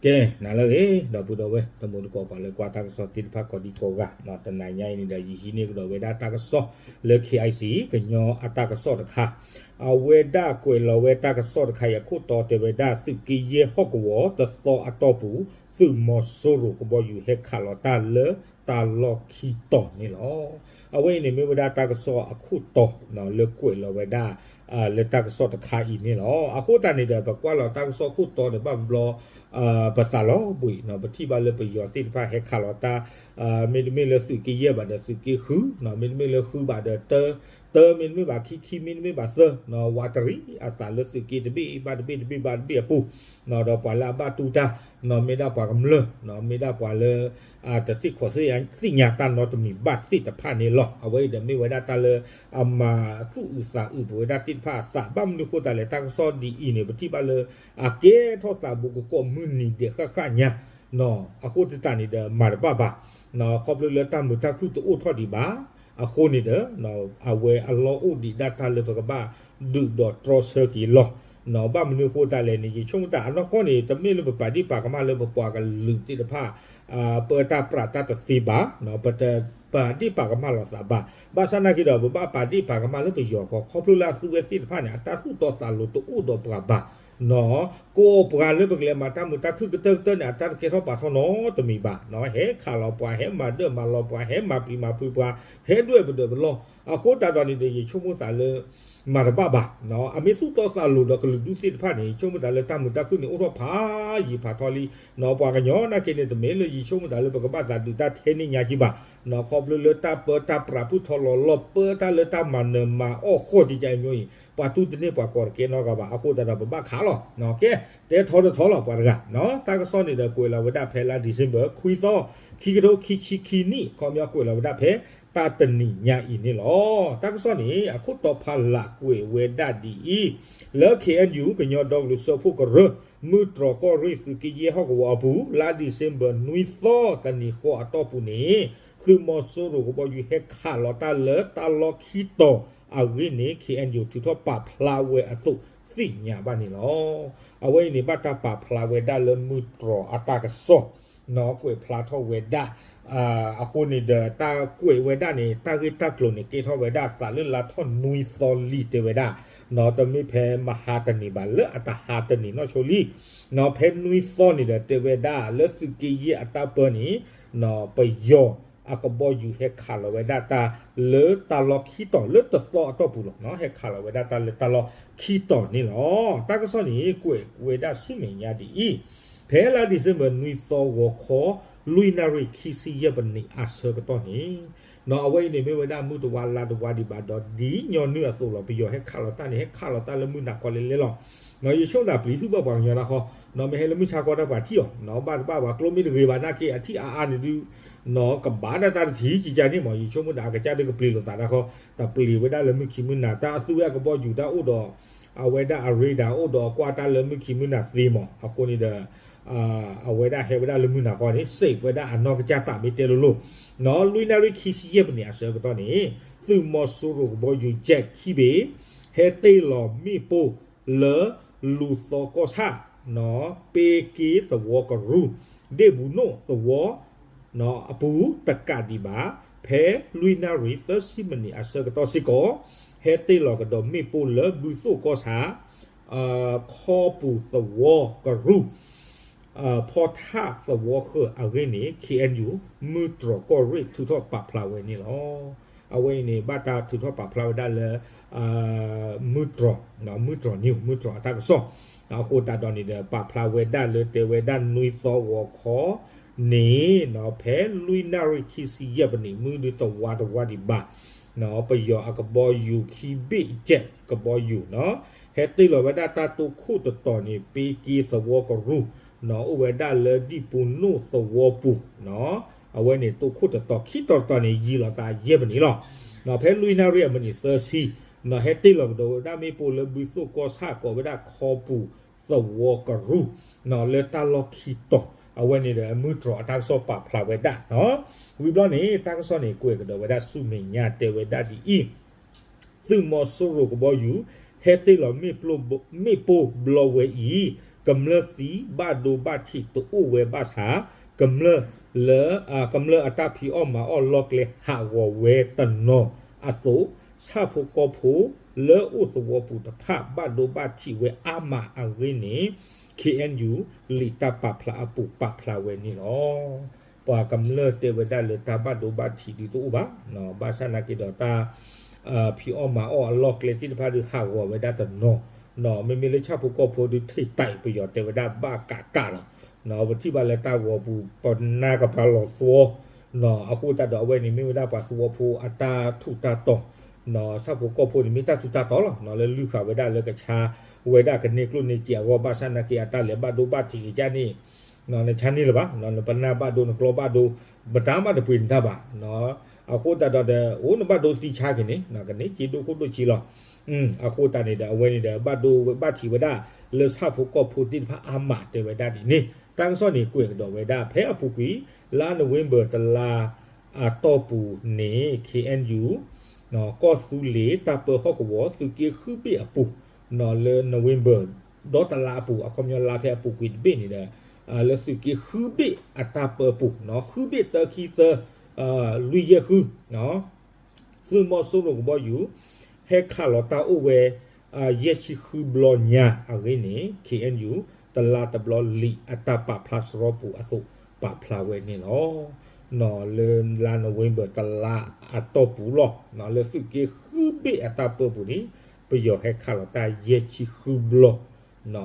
ကဲ နၤလၢအဂ့ၤ ဒီပုၢ်ဒီဝဲၢ် တံၤသကိးပှၤလၢကွၢ်တၢ်ကစီၣ်သ့ၣ်တဖၣ်ကိးဒံကိးဂၤ, တနၤညါအံၤန့ၣ်ဒီး ယဟံးန့ၢ်ကဒီးဝဲဒၣ်တၢ်ကစီၣ်လၢ KIC ကညီအတၢ်ကစီၣ်တခါ, အဝဲဒၣ်ကွဲးလီၤဝဲတၢ်ကစီၣ်တခါအံၤအခိၣ်တီတဲဝဲဒၣ် သုးက့ယဲၢ်ဟီၣ်ကဝီၤတသီအတီၢ်ပူၤ သုးမီၤစိရိၤကဘီယူၤဟဲခးလီၤတၢ်လၢတၢ်လီၢ်ခံတီၤန့ၣ်လီၤ. အဝဲအံၤန့ၣ်မ့ၢ်ဝဲဒၣ်တၢ်ကစီၣ်အခိၣ်တီလၢကွဲးလီၤဝဲဒၣ် လၢတၢ်ကစီၣ်တခါအံၤန့ၣ်လီၤ. အဃိသတးန့ၣ်ဒီး ပကွၢ်လီၤတၢ်ကစီၣ်ခိၣ်တီန့ၣ် ဘၣ်ဘျီ ပသးလီၤဘှံး ပထံၣ်ဘၣ်လၢပယီၤသ့ၣ်တဖၣ်ဟဲခးလီၤတၢ် မ့တမ့ၢ်လၢသုးက့ယဲၢ်ဘၣ်ဒီးသုးက့ဃု, မ့တမ့ၢ်လၢဃုဘၣ်ဒီးတၢ, တၢ မ့တမ့ၢ်ဘၣ်ခံ, ခံ မ့တမ့ၢ်ဘၣ်သၢ, ဝးတရံးအသးလၢသုးက့တဘ့ၣ်ဘၣ်တဘ့ၣ်တဘ့ၣ်ဘၣ်တဘ့ၣ်အပူၤ, ဒီးပှၤလၢအဘၣ်တူၢ်တၢ် မ့ၢ်ဒၣ်ပှၤကမျၢၢ် မ့ၢ်ဒၣ်ပှၤလၢ တသ့ၣ်ခီၣ်သ့ၣ်ညါတၢ်နီတမံၤဘၣ်သ့ၣ်တဖၣ်န့ၣ်လီၤ. အဝဲအံၤဒီးမ့ၢ်ဝဲဒၣ်တၢ်လၢအမၤသူၣ်အုးသးအုးပဝဲဒၣ်သ့ၣ်တဖၣ်အသး ဘၣ်မနုၤဃိသတးလဲၣ် တၢ်ကစီၣ်ဒ်အံၤန့ၣ် ပထံၣ်ဘၣ်လၢ အကဲထီၣ်သးဘူးကကိးမုၢ်နံၤဒဲးဃၣ်ဃၣ်ညါ အဃိသတးန့ၣ်ဒီးမၤတဘၣ်ဘၣ်, ခီဖျိလၢတၢ်မုာ်တၢ်ခုၣ်တအိၣ်ထီၣ်ဒံးဘၣ်, အဃိန့ၣ်ဒီး အဝဲအလီၢ်အိၣ်ဒံးဒၣ်တၢ်လၢပကဘၣ်ဒုးဒီးတြီဆၢက့ၤလီၤ. ဘၣ်မနုၤဃိသတးလဲၣ်န့ၣ် ယဆိကမိၣ်သးအနီၢ်ကီၢ်န့ၣ် တမ့ၢ်လၢပပာ်ဒ့ၣ်ပာ်ကမၣ်လၢပပှၤကလုာ်သ့ၣ်တဖၣ် ပၢတၢ်ပြးတၢ်တသ့ဘၣ်, ပတပာ်ဒ့ၣ်ပာ်ကမၣ်လိာ်သးဘၣ်. ဘၣ်ဆၣ်နာ်က့ဒီး ပဘၣ်ပာ်ဒ့ၣ်ပာ်ကမၣ်လၢပယီၤကီၢ် ခီဖျိလၢအသုဝဲသ့ၣ်တဖၣ်န့ၣ် အတၢ်သူၣ်တီသးလိၤတအိၣ်ဒီးပှၤဘၣ် ကိးပှၤလၢပကလဲၤမၤတၢ်မုာ်တၢ်ခုၣ်ကတၢၢ်ကတၢၢ်န့ၣ် အတၢ်တကဲထီၣ်ပာ်ထီၣ်နီတမံၤဘၣ်, ဟဲခးလီၤပှၤ ဟဲမၤဒၢၣ်မၤလီၤပှၤ ဟဲမၤပျံၤမၤဖုးပှၤ ဟဲဒွဲၣ်ပဒၢးပလီၢ်, အဃိသတးဒီးန့ၣ်ဒီး ယဆိကမိၣ်သးလၢမၤတဘၣ်ဘၣ်, အမ့ၢ်သူၣ်တီသးလိၤဒီးကလုာ်ဒူၣ်သ့ၣ်တဖၣ်န့ၣ် ယဆိကမိၣ်သးလၢတၢ်မုာ်တၢ်ခုၣ်န့ၣ်အိၣ်ထီၣ်ဖးယံၤဖးထီလံ, ပှၤကညီနာ်က့န့ၣ် တမ့ၢ်လၢယဆိကမိၣ်သးလၢပကဘၣ်သးဒုးတၢ်ထဲန့ၣ်ညါက့ဘၣ်, ခီဖျိလၢတၢ်ပၢတၢ်ပြးဖုၣ်ထီလီၤလီၢ် ပၢတၢ်လၢတၢ်မၤနၢၤမၤအီၣ်ဃီၣ်ကကဲအမျိုးအံၤ ပှၤတူၢ်တန့ၢ်ပှၤကိးတကဲနီတဂၤဘၣ်, အဃိသတးဒီးပဘၣ်ခးလီၤ, ကဲ တဲထီတထီလီၤပှၤတဂၤ, တၢ်ကစီၣ်န့ၣ်ဒီးကွဲးလီၤဝဲဒၣ်ဖဲလါ December ခွံသီ ခံကထိခံဆံခံနံၣ် ခီပညီကွဲးလီၤဝဲဒၣ်ဖဲတၢ်တနံၤညါအံၤန့ၣ်လီၤ. တၢ်ကစီၣ်န့ၣ် အခိၣ်တီဖးလးကွဲးဝဲဒၣ်ဒ်အံၤ, လၢ KNU ကညီဒီကလုာ်စၢဖှိၣ်ကရၢ မုၢ်တြီၤကီၢ်ရ့ၣ်သုးက့ယဲၢ်ဟီၣ်ကဝီၤအပူၤ လါ December နွံသီတနံၤဃီအတီၢ်ပူၤန့ၣ် သုးမီၤစိရိၤကဘီယူၤဟဲခးလီၤတၢ်လၢတၢ်လီၢ်ခံတီၤအဂ့ၢ်န့ၣ် KNU ထုးထီၣ်ပာ်ဖျါဝဲအသိးသ့ၣ်ညါဘၣ်န့ၣ်လီၤ. အဝဲအံၤန့ၣ် ဘၣ်တၢ်ပာ်ဖျါဝဲဒၣ်လၢမုၢ်တြီၤအတၢ်ကစီၣ် ကွဲးဖျါထီၣ်ဝဲဒၣ်, အဃိန့ၣ်ဒီးတၢ်ကွဲးဝဲဒၣ်န့ၣ် တၢ်ဂ့ၢ်တၢ်ကျိၤန့ၣ် ကဲထီၣ်ဝဲဒၣ်သးလၢလါထီၣ်နွံသီလံတဲဝဲဒၣ်, တမ့ၢ်ဖဲမဟါတနံၤဘၣ် လၢအတဟါတနံၤနီၢ်ဆိလံ, ဖဲနွံသီန့ၣ်ဒီးတဲဝဲဒၣ်လၢသုးက့ယဲၢ်အတၢ်ပၢန့ၣ် ပယီၤအကဘီယူၤဟဲခးလီၤဝဲဒၣ်တၢ်လၢတၢ်လီၢ်ခံတီၤလၢတသီအတီၢ်ပူၤလီၤ, ဟဲခးလီၤဝဲဒၣ်တၢ်လၢတၢ်လီၢ်ခံတီၤန့ၣ်လီၤ. တၢ်ကစီၣ်န့ၣ် ကွဲးဝဲဒၣ်ဆူမဲာ်ညါဒ်အံၤ, ဖဲလါ December နွံသီဂီၤခီ လွံၢ်နၣ်ရံၣ်ခံဆံယဲၢ်ပနံးအဆၢကတီၢ်န့ၣ်, အဝဲအံၤန့ၣ်မ့ၢ်ဝဲဒၣ်မုၢ်တဝါလါတဝါဒံးဘၣ်ဒီး ဒ်ညီနုၢ်အသိးလီၤ ပယီၤဟဲခးလီၤတၢ်န့ၣ် ဟဲခးလီၤတၢ်လၢမုၢ်နၤခီလဲၤလဲၤလီၤ. ယဆိကမိၣ်သးပျံၤဟုၣ်ဘၣ်ပှၤကညီတၢ်ဃီ, မ့ၢ်ဟဲလၢမုၢ်ဆါခီတၢ်ပှၤထံၣ်အီၤ, ဘၣ်တဘၣ်ပှၤကျိမ့ၢ်တဂ့ၤဘၣ်နာ်က့ အထံၣ်အါအါန့ၣ်ဒုး ကဘၣ်ဒၣ်တၢ်တထံၣ်ကကန့ၣ်မး ယဆိကမိၣ်သးအကစၢ်ဒုးကပျံၤလိာ်သးတၢ်ဃီ, တပျံၤဝဲဒၣ်လၢမုၢ်ခံမုၢ်နၤ တၢ်အသုဝဲအကဘီယူၤတၢ်အိၣ်ဒီး အဝဲဒၣ်အရ့ဒၣ်အိၣ်ဒီးကွၢ်တၢ်လၢမုၢ်ခံမုၢ်နၤသ့မး အဃိန့ၣ်ဒီး အဝဲဒၣ်ဟဲဝဲဒၣ်လၢမုၢ်နၤဃီန့ၣ် စံးဝဲဒၣ်အနီၢ်ကစၢ်သးမ့ၢ်တဲလိၤလိၤ, လွံၢ်နၣ်ရံၣ်ခံဆံယဲၢ်ပနံးအဆၢကတီၢ်န့ၣ် သုးမီၤစိရိၤကဘီယူၤ Jet ခံဘ့ၣ် ဟဲတ့ၢ်လီၤမ့ၣ်ပိၢ်လၢ လူၤသီကီၢ်ဆၣ် ပ့က့သဝီကရူၢ် ဒ့ၣ်ဘူးနိၣ်သဝီ အပူၤတကးဒံးဘၣ် ဖဲလွံၢ်နၣ်ရံၣ်သၢဆံမံးနံးအဆၢကတီၢ်စ့ၢ်ကီး ဟဲတ့ၢ်လီၤကဒီးမ့ၣ်ပိၢ်လၢဘုသိၣ်ကီၢ်ဆၣ် ခီပူၤသဝီကရူၢ် ဖီထၣ်သဝီဃၢၤအဂ့ၢ်န့ၣ် KNU မုၢ်တြီၤကီၢ်ရ့ၣ်ထုးထီၣ်ပာ်ဖျါဝဲန့ၣ်လီၤ. အဝဲအံၤန့ၣ် ဘၣ်တၢ်ထုးထီၣ်ပာ်ဖျါဝဲဒၣ်လၢ မုၢ်တြီၤ မုၢ်တြီၤ news မုၢ်တြီၤအတၢ်ကစီၣ် အဃိသတးဒီးန့ၣ်ဒီး ပာ်ဖျါဝဲဒၣ်လၢတဲဝဲဒၣ်နွံသီဂီၤခီန့ၣ် ဖဲလွံၢ်နၣ်ရံၣ်ခံဆံယဲၢ်ပနံးမုၢ်ဒုတဝါတဝါဒံးဘၣ် ပယီၤအကဘီယူၤခံဘ့ၣ် Jet ကဘီယူၤ ဟဲတ့ၢ်လီၤဝဲဒၣ်တၢ်တိခိၣ်တတီၤန့ၣ် ပ့က့သဝီကရူၢ် အိၣ်ဝဲဒၣ်လၢဒံၣ်ပူၤနိၣ်သဝီပူၤ အဝဲန့ၣ်တိခိၣ်တတီၤ ခံတီၤတတီၤန့ၣ် ယံာ်လီၤသးယဲၢ်ပနံးလီၤ. ဖဲလွံၢ်နၣ်ရံၣ်အမံးနံးသၢဆံ ဟဲတ့ၢ်လီၤကဒီးဝဲဒၣ်မ့ၣ်ပိၢ်လၢဘုသိၣ်ကီၢ်ဆၣ်ကိးဝဲဒၣ်ခီပူၤသဝီကရူၢ် လၢတၢ်လီၢ်ခံတီၤ အဝဲန့ၣ်ဒီးမုၢ်တြီၤအတၢ်ကစီၣ်ပာ်ဖျါဝဲဒၣ် ဝံၤဘျီန့ၣ် တၢ်ကစီၣ်န့ၣ် ကွဲးကဒီးဝဲဒၣ်ဆူမဲာ်ညါတဲဝဲဒၣ်ဒ်အံၤ သုးမီၤစိရိၤကဘီယူၤ ဟဲတ့ၢ်လီၤမ့ၣ်ပိၢ်ဘျီဝဲအံၤ ကမျၢၢ်သံဘၣ်ဒိဘၣ်ထံးတအိၣ်ဝဲဘၣ်ဆၣ် ကမျၢၢ်လၢ ကမျၢၢ်အတၢ်ဖံးအီၣ်မၤအီၣ်လီၢ်ကျဲဟးဂီၤဝဲတနီၤအသိး ဆၣ်ဖိကီၢ်ဖိလၢအိၣ်သဝီပူၤတဖၣ်ဘၣ်ဒိဘၣ်ထံးဝဲအါမးအဂ့ၢ်န့ၣ် ခ့ၣ်အဲၣ်ယူၣ် လံာ်တၢ်ပာ်ဖျါအပူၤပာ်ဖျါဝဲန့ၣ်လီၤ. ပှၤကမျၢၢ်တဲဝဲဒၣ်လၢတၢ်ဘၣ်ဒိဘၣ်ထံးဒုးတအိၣ်ဘၣ်, ဘၣ်ဆၣ်နာ်က့ဒီးတၢ် ဖံးအီၣ်မၤအီၣ်အလီၢ်ကျဲသ့ၣ်တဖၣ်ဒုးဟးဂီၤဝဲဒၣ်တနီၤ, မ့မ့ၢ်လၢဆၣ်ဖိကီၢ်ဖိဒုးထံၣ်တၢ်ပယီၤတဲဝဲဒၣ်ဘၣ်ကးကးလီၤ. ပထံၣ်ဘၣ်လၢတၢ်ဂီၤပူၤ ပနၢ်ကပၤလီၤသီ အဃိသတးဒီးအဝဲန့ၣ်မ့ၢ်ဝဲဒၣ်ပှၤသဝီဖိအတၢ်ထူးတၢ်တီၤ, ဆၣ်ဖိကီၢ်ဖိန့ၣ်မ့ၢ်တၢ်ထူးတၢ်တီၤလီၤ, လၢလုၢ်ဃာ်ဝဲဒၣ်လၢကဆါဝဲဒၣ်ကန့ၢ်ကျိၣ်န့ၢ်စ့အဂီၢ် ဘၣ်ဆၣ်နာ်က့အတၢ်လဲၤဘၣ်ဒိဘၣ်ထံးကန့ၣ် နဆါန့ၢ်လၢၤဘၣ်, နပနၢ်ဘၣ်ဒိ နကျီဘၣ်ဒိ မတၤမးတပှ့ၤနတၢ်ဘၣ်. အဃိသတးဒီး အိၣ်နဘၣ်ဒိသံဆါက့ၤန့ၣ် ကန့ၢ်စ့ဒိၣ်ခိၣ်ဒိၣ်ဆံလီၤ. အဃိသတးန့ၣ်ဒီး အဝဲန့ၣ်ဒီး ဘၣ်ဒိဝဲဘၣ်ထံးဝဲဒၣ် လၢဆၣ်ဖိကီၢ်ဖိသ့ၣ်တဖၣ်အါမးတဲဝဲဒၣ်ဒ်န့ၣ် တၢ်ကစီၣ်န့ၣ်ကွဲးကဒီးဝဲဒၣ် ဖဲအပူၤကွံာ် လါနိၣ်ဝ့ဘၢၣ်တလါအတီၢ်ပူၤန့ၣ် ခ့ၣ်အဲၣ်ယူၣ် ကီၢ်သူလ့ၤတၢ်ပၢဟီၣ်ကဝီၤ သုးက့ဃုဘ့ၣ်အပူၤ လၢနိၣ်ဝ့ဘၢၣ် ဒီတလါအပူၤ အခီပညီလါဖဲအပူၤကွံာ်တဘ့ၣ်န့ၣ်ဒီး လၢသုးက့ဃုဘ့ၣ်အတၢ်ပၢပူၤ ဃုဘ့ၣ်တၢခံသၢ လွံၢ်ယဲၢ်ဃု သုးမီၤစိရိၤကဘီယူၤ ဟဲခးလီၤတၢ်အိၣ်ဝဲ ယဲၢ်ဆံဃုဘျီညါအဂ့ၢ်န့ၣ် ခ့ၣ်အဲၣ်ယူၣ် တလါတဘျီလံာ်အတၢ်ပာ်ဖျါစရီပူၤအသိး ပာ်ဖျါဝဲန့ၣ်လီၤ. လၢလါနိၣ်ဝ့ဘၢၣ်တလါအတီၢ်ပူၤလီၤ လၢသုးက့ဃုဘ့ၣ်အတၢ်ပၢပူၤန့ၣ် ပယီၤဟဲခးလီၤတၢ်ယဲၢ်ဆံဃုဘျီ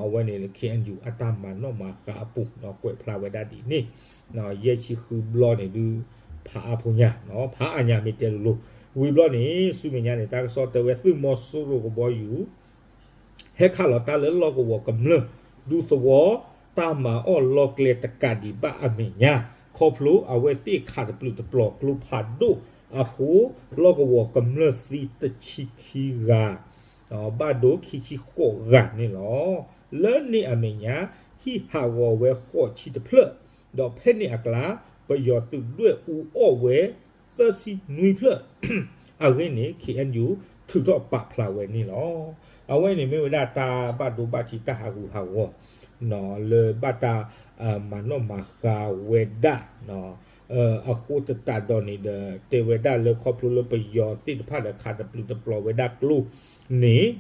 အဝဲန့ၣ်လၢ ခ့ၣ်အဲၣ်ယူၣ် အတၢ်မၤနီၣ်မၤဃါအပူၤ ကွဲးဖျါဝဲဒၣ်ဒ်န့ၣ် ယဲၢ်ဆံဃုဘျီန့ၣ်ဒုး ဖးအါဖိညါ ဖးအါညါမ့ၢ်တဲလိၤလိၤ ဝံၤဘျီန့ၣ် ဆူမဲာ်ညါန့ၣ် တၢ်ကစီၣ်တဲဝဲသုးမီၤစိရိၤကဘီယူၤ ဟဲခးလီၤတၢ်လၢလီၢ်ကဝီၤကမျၢၢ် ဒူသဝီ တၢ်မၤအီၣ်လီၢ်ကျဲတကးဒံးဘၣ်အမဲာ်ညါ ခီဖျိအဝဲသ့ၣ်ခးတပျုာ်တပျီၤကျိဖးဒိၣ်အဃိ လီၢ်ကဝီၤကမျၢၢ်သံတဆံခံဂၤ ဘၣ်ဒိခံဆံဃိးဂၤန့ၣ်လီၤ. လၢန့ၣ်အမဲာ်ညါ ဟံၣ်ဟးဂီၤဝဲဃိးဆံတဖျၢၣ် ဒီးဖဲန့ၣ်အကျါ ပယီၤသုးဒွဲၣ်အူအီၣ်ဝဲ သၢဆံနွံဖျၢၣ် အဂ့ၢ်န့ၣ် ခ့ၣ်အဲၣ်ယူၣ် ထုးထီၣ်ပာ်ဖျါဝဲန့ၣ်လီၤ. အဝဲန့ၣ်မ့ၢ်ဝဲဒၣ်တၢ်ဘၣ်ဒိဘၣ်ထံးတၢ်ဟးဂူာ်ဟးဂီၤ လၢဘၣ်တၢ်မၤနီၣ်မၤဃါဝဲဒၣ် အဃိသတးဒီးန့ၣ်ဒီး တဲဝဲဒၣ်လၢခီဖျိလၢပယီၤသ့ၣ်တဖၣ်ဒီး ခးတပျုာ်တပျီၤဝဲဒၣ်ကျိန့ၣ်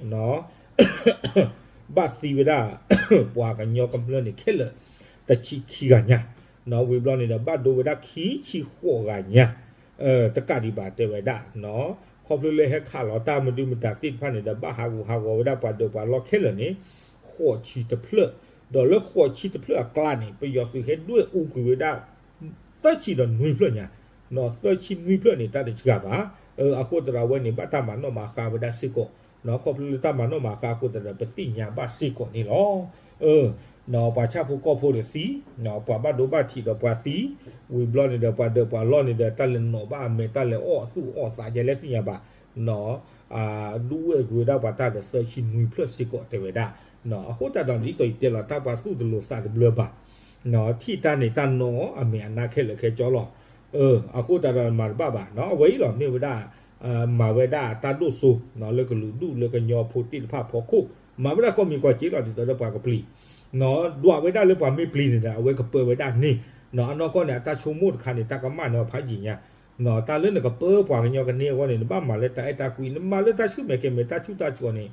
ဘၣ်သံဝဲဒၣ် ပှၤကညီကမျၢၢ်န့ၣ်ခဲလၢာ် တဆံခံဂၤညါ ဝံၤဘျီန့ၣ်ဒီး ဘၣ်ဒိဝဲဒၣ်ခံဆံဃိးဂၤညါ တကးဒံးဘၣ်တဲဝဲဒၣ် ခီဖျိလၢဟဲခးလီၤတၢ်မဒုမတၤသ့ၣ်တဖၣ်န့ၣ်ဒီး ဘၣ်ဟးဂူာ်ဟးဂီၤဝဲဒၣ်ပှၤဒၢးပှၤလီၢ်ခဲလၢာ်န့ၣ် ဃိးဆံတဖျၢၣ် ဒီးလၢဃိးဆံတဖျၢၣ်အကျါန့ၣ် ပယီၤသုးဟဲဒွဲၣ်အူကွံာ်ဝဲဒၣ် သၢဆံဒီးနွံဖျၢၣ်ညါ သၢဆံနွံဖျၢၣ်န့ၣ် တၢ်တစှၤဘၣ် အဃိသတးဒီးအဝဲန့ၣ် ဘၣ်တၢ်မၤနီၣ်မၤဃါဝဲဒၣ်စ့ၢ်ကီး ခီဖျိလၢတၢ်မၤနီၣ်မၤဃါအဃိသတးဒီး ပသ့ၣ်ညါဘၣ်စ့ၢ်ကီးန့ၣ်လီၤ. ပှၤဆၣ်ဖိကီၢ်ဖိဒီးသံ ပှၤဘၣ်ဒိဘၣ်ထံးဒီးပှၤသံ ဝံၤဘျီန့ၣ်ဒီး ပှၤဒၢးပှၤလီၢ်န့ၣ်ဒီး တၢ်လဲၤနီၤဘၣ်အမဲာ် တၢ်လဲၤအီၣ်အသူၣ်အီၣ်သး ယလဲၤသ့ၣ်ညါဘၣ် ဒွဲၣ်ကွံာ်ဝဲဒၣ်ပှၤတၢ်ဒီးသၢဆံနွံဖျၢၣ်စ့ၢ်ကီးတဲဝဲဒၣ် အဃိသတးဒီး ဒ်သိးယတဲလီၤတၢ် ပှၤသူၣ်တလိၤသးတဘျၢဘၣ် ထံၣ်တၢ်န့ၣ်တၢ်နီအမဲာ်အနါခဲလၢာ်ခဲဆ့လီၤ. အဃိသတးဒီးမၤတဘၣ်ဘၣ် အဝဲအံၤလီၤ မ့ၢ်ဝဲဒၣ် မၤဝဲဒၣ်တၢ်ဒိၣ်စိ လၢကလုာ်ဒူၣ်လၢကညီဖိသ့ၣ်တဖၣ်ဖီခိၣ် မၤဝဲဒၣ်ကီၢ်မံၤကီၢ်စ့လီၤ ဒ်သိးလၢပှၤကပျံၤ ဒွးဝဲဒၣ်လၢပှၤမ့ၢ်ပျံၤန့ၣ်ဒီး အဝဲကပၢဝဲဒၣ်န့ၣ် အနီၢ်ကီၢ်န့ၣ် အတၢ်ဆိကမိၣ်တခါန့ၣ် တၢ်ကမၣ်န့ၣ်ဖးယံာ်ညါ တၢ်လၢနကပၢပှၤကညီကန့ၢ်အဂီၢ်န့ၣ် နဘၣ်မၤလၢတၢ်အဲၣ်တၢ်ကွံ နမၤလၢတၢ်ဆူၣ်မဲာ်ကဲၤမဲာ် တၢ်ဆူၣ်တၢ်ဆှီၤန့ၣ်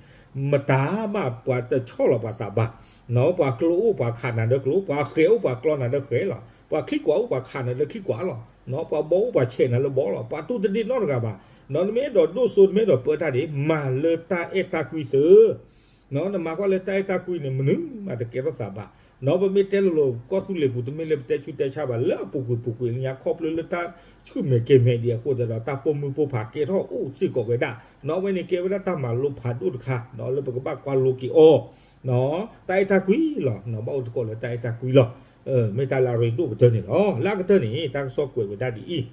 မတၤမးပှၤတဆီၣ်လီၤပှၤသးဘၣ် ပှၤကျိအိၣ်ပှၤခးနၤဒီးကျိ ပှၤဃဲၤအိၣ်ပှၤကျီနၤဒီးဃဲၤလီၤ ပှၤချံကွၢ်အိၣ်ပှၤခးနၤဒီးချံကွၢ်လီၤ ပှၤဘီအိၣ်ပှၤဆဲးနၤလၢဘီလီၤ ပှၤတူၢ်တဒ့ၣ်နီတဂၤဘၣ် နမ့ၢ်အဲၣ်ဒိးဒိၣ်စိ နမ့ၢ်အဲၣ်ဒိးဒိၣ်စိ နမ့ၢ်အဲၣ်ဒိးပၢတၢ်ဒ် မၤလၢတၢ်အဲၣ်တၢ်ကွံသု နမၤကွၢ်လၢတၢ်အဲၣ်တၢ်ကွံန့ၣ် မနုၤမးတကဲထီၣ်သးဘၣ် ပမ့ၢ်တဲလိၤလိၤ ကီၢ်သူလ့ၤပူၤ တမ့ၢ်လၢပတဲဆူးတဲဆါဘၣ် လၢအပူၤကွံာ်ပူၤကွံာ်လၢညါ ခီဖျိလၢတၢ်ဆူၣ်မဲာ်ကဲၤမဲာ်ဒံးအဃိသတးဒီး တၢ်ပိာ်မုၣ်ပိာ်ဖးကဲထီၣ်အိၣ်စ့ၢ်ကီးဝဲဒၣ် အဝဲန့ၣ်ကဲဝဲဒၣ်တၢ်မၤလိဖးဒိၣ်တခါ လၢပကဘၣ်ကွၢ်လိက့ၤအီၤ တၢ်အဲၣ်တၢ်ကွံလီၤ ဘၣ်အိၣ်သကိးလၢတၢ်အဲၣ်တၢ်ကွံလီၤ မ့ၢ်တၢ်လၢအရ့ဒိၣ်ကတၢၢ်န့ၣ်လီၤ လၢအကတၢၢ်န့ၣ် တၢ်ကစီၣ်ကွဲးဝဲဒၣ်ဒ်အံၤ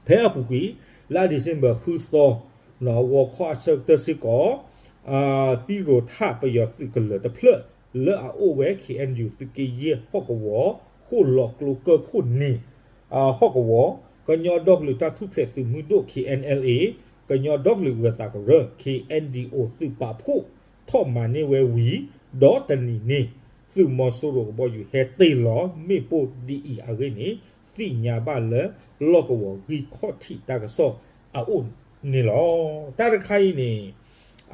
ဖဲအပူၤကွံာ် လါ December ဃုသီ ဂီၤခီအဆၢကတၢၢ်စ့ၢ်ကီး သံရိၤထၣ်ပယီၤသုးကလၢၤတဖျၢၣ် လၢအအိၣ်ဝဲ ခ့ၣ်အဲၣ်ယူၣ် သုးက့ယဲၢ်ဟီၣ်ကဝီၤ ဃိၣ်လီၤကျိကၢၢ်ခိၣ်န့ၣ် ဟီၣ်ကဝီၤ ကညီဒီကလုာ်တၢ်ထူၣ်ဖျဲးသုးမုၢ်ဒိၣ် ခ့ၣ်အဲၣ်အၣ်အၣ်အ့ ကညီဒီကလုာ်ဂၢၤသးကရၢ ခ့ၣ်အဲၣ်ဒံၣ်အိၣ် သုးပာ်ဖှိၣ် ထီၣ်မၤန့ၢ်ဝဲဝံၤ ဒီးတနံၤန့ၣ် သုးမီၤစိရိၤကဘီယူၤဟဲတ့ၢ်လီၤမ့ၣ်ပိၢ်ဒ်အံၤအဂ့ၢ်န့ၣ် သ့ၣ်ညါဘၣ်လၢလီၢ်ကဝီၤဂံၢ်ခီၣ်ထံးတၢ်ကစီၣ်အအိၣ်န့ၣ်လီၤ. တၢ်တခါအံၤန့ၣ်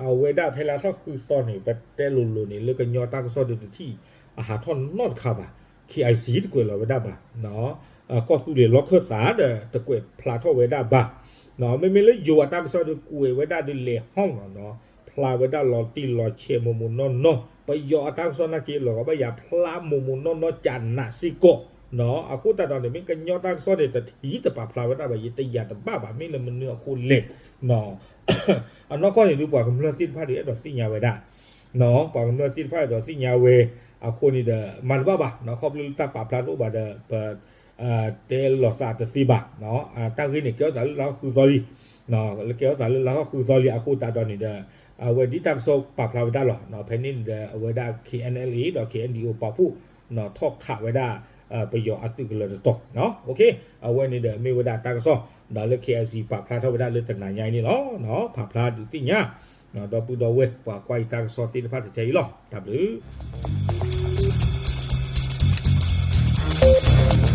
အဝဲဒၣ်ဖဲလါထီၣ်ဃုသီန့ၣ် ပတဲလိၤလိၤန့ၣ် လၢကညီတၢ်ကစီၣ်ဒီးတထံၣ်အဟးထီၣ်နီတခါဘၣ်. ခ့ၣ်အၣ်အံၣ်စံၣ် တကွဲးလီၤဝဲဒၣ်ဘၣ် ကီၢ်သူလ့ၤလီၢ်ခၢၣ်သးဒီးတကွဲးဖျါထီၣ်ဝဲဒၣ်ဘၣ်. မ့မ့ၢ်လၢယိၤအတၢ်ကစီၣ်ဒီးကွဲးဝဲဒၣ်ဒီးလဲၤဟီၣ်လီၤနီၤ ဖျါဝဲဒၣ်လီၤတံၢ်လီၤဆဲးမိၢ်မိၢ်နီၢ်နီၢ်, ပယီၤအတၢ်ကစီၣ်နာ်က့လီၤကဘၣ်ယၤဖျါမိၢ်မိၢ်နီၢ်နီၢ်ကနးစ့ၢ်ကီး. အဃိသတးဒီးန့ၣ် မ့ၢ်ကညီတၢ်ကစီၣ်န့ၣ် တထံၣ်တပာ်ဖျါဝဲဒၣ်ဘၣ် ယတယာ်တဘၣ်ဘၣ် မ့ၢ်လၢမနုၤအဃိလဲၣ် အနီၢ်ကီၢ်န့ၣ်ဒုး ပှၤကမျၢၢ်သ့ၣ်တဖၣ်ဒီးအဲၣ်ဒိးသ့ၣ်ညါဝဲဒၣ်, ပှၤကမျၢၢ်သ့ၣ်တဖၣ်အဲၣ်ဒိးသ့ၣ်ညါဝဲ, အဃိန့ၣ်ဒီး မၤတဘၣ်ဘၣ် ခီဖျိလၢတၢ်ပာ်ဖျါတအိၣ်ဘၣ်ဒီး ပ တဲလီၤသးတသ့ဘၣ်. တၢ်ဂ့ၢ်န့ၣ် ကဲထီၣ်သးလၢလါထီၣ်ဃုသီလံ, ကဲထီၣ်သးလၢလါထီၣ်ဃုသီလံ အဃိသတးဒီးန့ၣ်ဒီး အဝဲဒ်တၢ်ကစီၣ်ပာ်ဖျါဝဲဒၣ်လီၤ. ဖဲန့ၣ်န့ၣ်ဒီး အဝဲဒၣ် ခ့ၣ်အဲၣ်အၣ်လ်အ့ၣ် ဒီး ခ့ၣ်အဲၣ်အၣ်ဒီးအိၣ် ပာ်ဖှိၣ် ထီၣ်ခးဝဲဒၣ် ပယီၤအသုးကလၢၤတတီၤ. အဝဲန့ၣ်ဒီးမ့ၢ်ဝဲဒၣ်တၢ်ကစီၣ် ဒီးလၢ ခ့ၣ်အဲၣ်အၣ်စံၣ် ပာ်ဖျါထီၣ်ဝဲဒၣ်လၢတနၤညါအံၤန့ၣ်လီၤ. ပာ်ဖျါဒုးသ့ၣ်ညါ ဒီပုၢ်ဒီဝဲၢ် ပှၤကွၢ်ယတၢ်ကစီၣ်သ့ၣ်တဖၣ်ထဲအံၤလီၤ. တၢ်ဘျုး